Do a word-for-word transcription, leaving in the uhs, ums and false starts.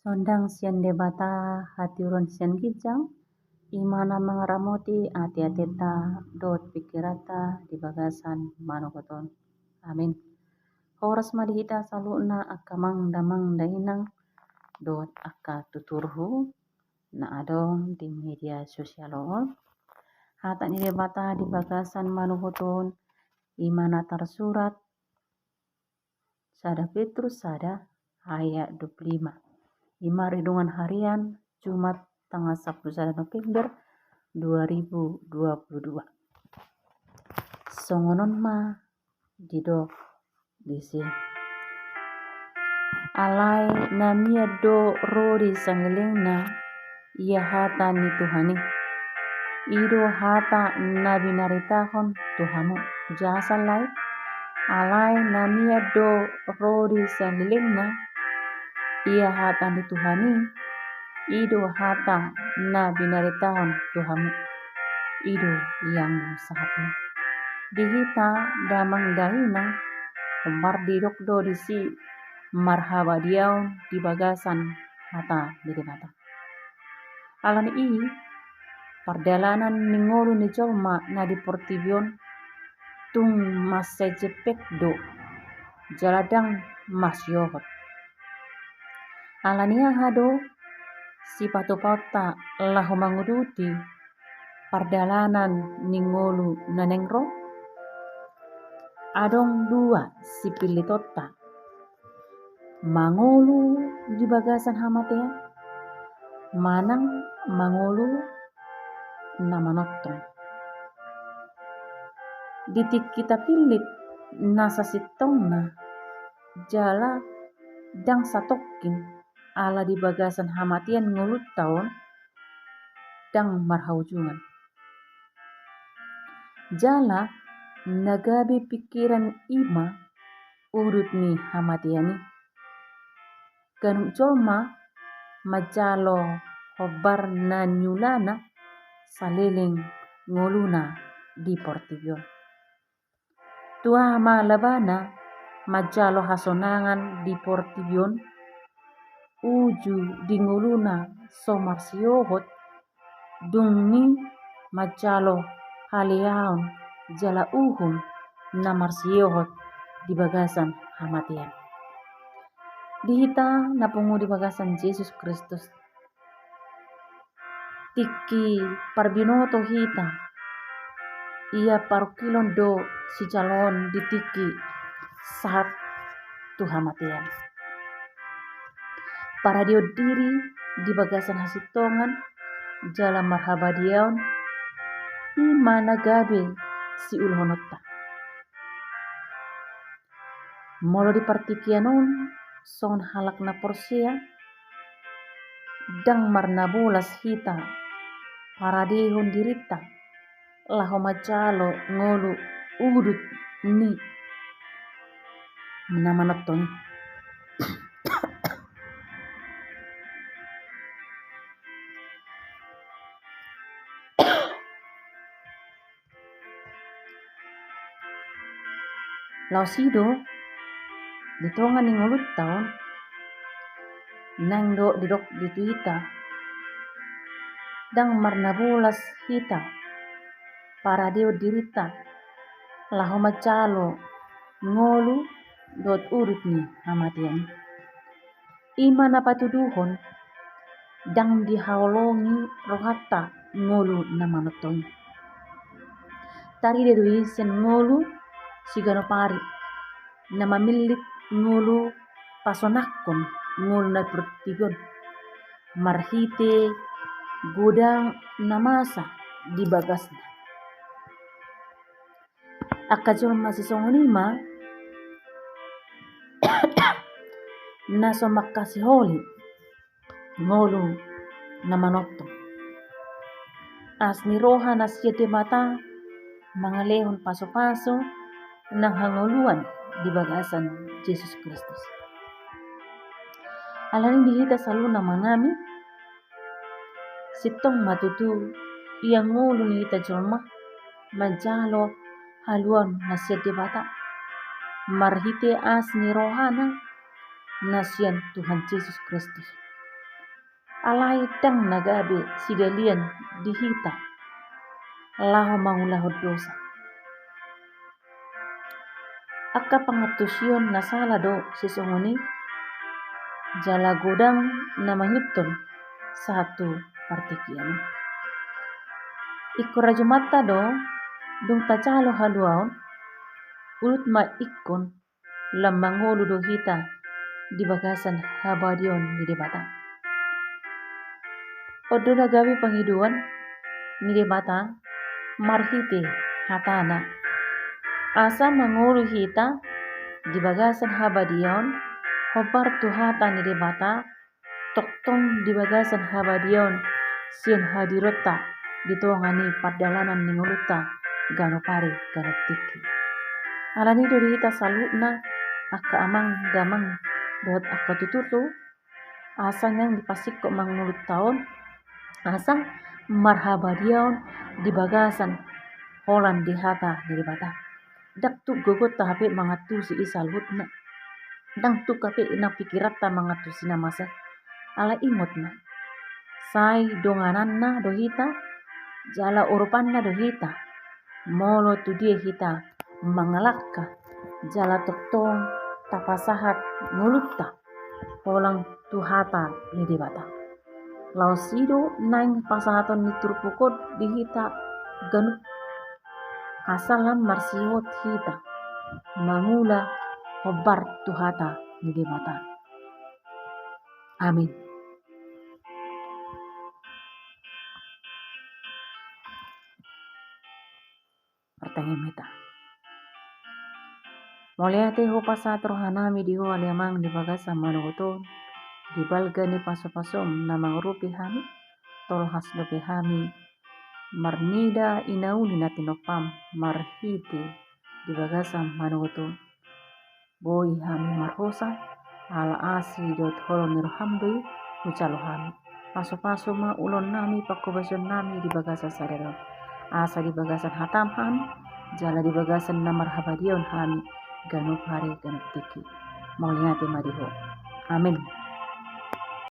Tondang sian Debata, hatiuron sian ginjang, i ma na mangaramoti ateateta dohot pingkiranta di bagasan manogot on. Amin. Horas ma di hita saluhutna angka amang damang dainang dohot angka tuturhu na adong di media sosial on. Hata ni Debata di bagasan manogot on, i ma na tarsurat sada Petrus sada ayat dua puluh lima. I ma renungan harian Jumat tanggal sampulu sada November dua ribu dua puluh dua. Songon on ma didok disi. Alai na mian do ro di salelengna ia hata ni Tuhan i. I do hata na binaritahon tu hamu. Jasa lai, alai na mian do ro di salelengna ia hata ni Tuhan i, i do hata na binaritahon tu hamu. I do ianggo sahatna. Di hita damang dainang, hombar didok do disi marhabadiaon di bagasan hata ni Debata. Alani i, pardalanan ni ngolu ni jolma na di portibi on tung mansai jempek do, jala ndang marsiohot. Alani aha do sipatupaonta laho manguduti pardalanan ni ngolu na naeng ro? Adong dua sipillitonta. Mangolu di bagasan hamatean, manang mangolu na manongtong. Di tingki tapillit na sasintongna jala ndang satongkin, ala di bagasan hamatean ngolunta on ndang marhaujungan. Jala na gabe pingkiran i ma udut ni hamatean i. Ganup jolma manjalo hombar na niulana saleleng ngoluna di portibi on. Tu aha ma labana manjalo hasonangan di portibi on? Uju di ngoluna so marsiohot, dung i manjalo haleaon jala uhum na marsiohot di bagasan hamatean. Di hita na pungu di bagasan Jesus Kristus, tingki parbinoto hita, ia parungkilon do sijaloon di tingki sahat tu hamatean. Paradeon diri di bagasan hasintongan jala marhabadiaon, i ma na gabe siulahononta. Molo di partingkian on songon halak na porsea, ndang marnabolas hita paradehon dirinta laho manjalo ngolu udut ni na manongtong i. Laos i do di tonga ni ngolunta on, naeng do didok di tu hita, ndang marnabolas hita paradehon dirinta laho manjalo ngolu dohot udut ni hamatean i. I ma na patuduhon ndang dihaholongi rohanta ngolu na manongtong i. Tarida do i sian ngolu siganup ari na mamillit ngolu pasonangkon ngolu na portibi on marhite godang na masa di bagasna. Angka jolma sisongon i ma na so mangkasiholi ngolu na manongtong. As ni roha na sian Debata mangalehon pasupasu nang hangoluan di bagasan Jesus Kristus. Alani di hita saluhutna manami, sintong ma tutu ia ngolu ni hita jolma manjalo haluaon na sian Debata marhite as ni rohana na sian Tuhan Jesus Kristus. alai ndang na gabe sidalian di hita laho mangulahon dosa. Angka pangantusion na sala do sisongon i, jala godang na mangihuthon sahat tu partingkian i. Ingkon rajumanta do, dung tajalo haluaon, unang ma ingkon lam mangolu do hita di bagasan habadiaon ni Debata. On do na gabe pangidoan ni Debata marhite hatana. Asa mangolu hita di bagasan habadiaon, hombar tu hata ni Debata, tongtong di bagasan habadiaon sian hadironta di tonga ni pardalanan ni ngolunta ganup ari ganup tingki. Alani do di hita saluhutna, angka amang damang dohot angka tutur tu, asa naeng dipasingkop ma ngolunta on, asa marhabadiaon di bagasan holan di hata ni Debata. Ndang tuk gogonta hape mangantusi i saluhutna. Ndang tuk hape nang pikiranta mangantusi na masa i. Alai ingot ma, sai dongananna do hita, jala urupanna do hita. Molo tu dia hita mangalangka, jala tongtong tapasahat ngolunta holan tu hata ni Debata. Laos i do naeng pasahaton ni turpuk on di hita ganup, asa lam marsihot hita mangula hombar tu hata ni Debata. Amin. Martangiang ma hita. Mauliate hupasahat rohanami di Ho ale Amang di bagasan manogot on, di balga ni pasupasom na mangurupi hami, tolhas dope hami marnida ina uli na tinompam marhite di bagasan manogot on. Boi hami marhosa, ala asi dohot holong ni roham do i hujalo hami. Pasupasu ma ulaonnami, panghobasionami di bagasan sadari on. Asa di bagasan hatam hami, jala di bagasan na marhabadiaon hami ganup ari ganup tingki. Mauliate ma di Ho. Amin.